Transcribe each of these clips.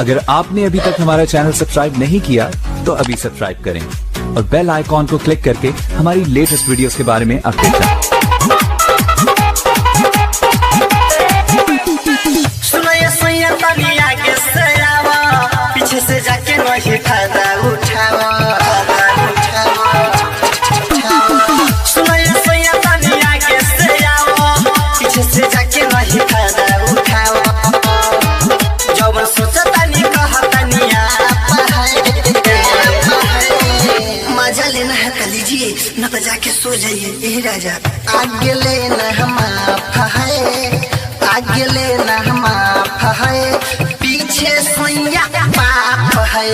अगर आपने अभी तक हमारा चैनल सब्सक्राइब नहीं किया तो अभी सब्सक्राइब करें और बेल आइकॉन को क्लिक करके हमारी लेटेस्ट वीडियोस के बारे में अपडेट रहें। सुनो ये सैया तनी आगे से आवा, पीछे से जाके नहीं फायदा उठावा। सुनो ये सैया तनी आगे से आवा, पीछे से जाके नहीं फायदा उठावा। जब सोचता नहीं कहता नहीं आप है। मजा लेना है तो लीजिए, न तो जाके सो जाइए। ए राजा आगे लेना हम है, आगे लेना हम है, पीछे सैया बाप है।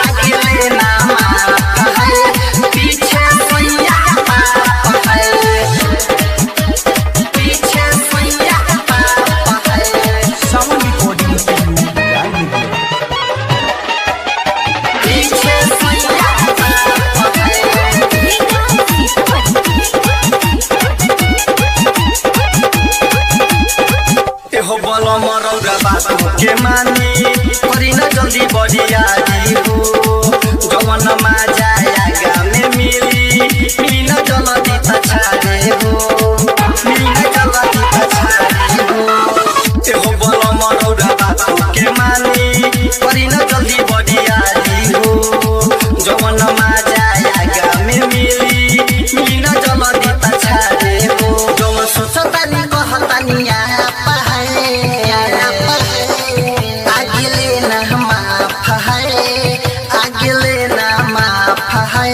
आगे लेना माफ है, पीछे सैया बाप है, पीछे सैया बाप है। सावन रिकॉर्डिंग स्टूडियो लाइव में। पीछे सैया बाप है। एहो बल मरौरा बात के मानी, करी न जल्दी बरियारी हो। जवन माजा आगा में मिली, मिली न जल्दी पछारे हो, मिली न जल्दी पछारे हो। एहो बल मरौरा बात के मानी, करी न जल्दी बरियारी हो। जवन माजा आगा में मिली, मिली न जल्दी पछारे हो। जवन सोचतानी कहतानी आप है, आगे लेना माफ है, आगे लेना माफ है,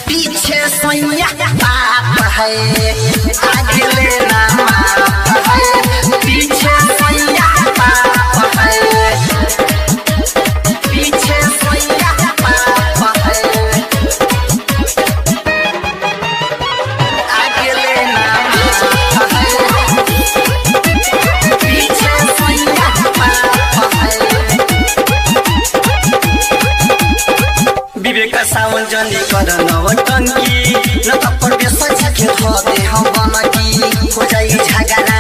पीछे सैया बाप है। आगे लेना माफ है, पीछे सैया बाप है, पीछे सैया बाप है। आगे लेना माफ है, पीछे सैया बाप है। विवेक सावन जनी कर नवटंकी, न त परवेश छके धोदे हम बनकी, हो जाई झगड़ा।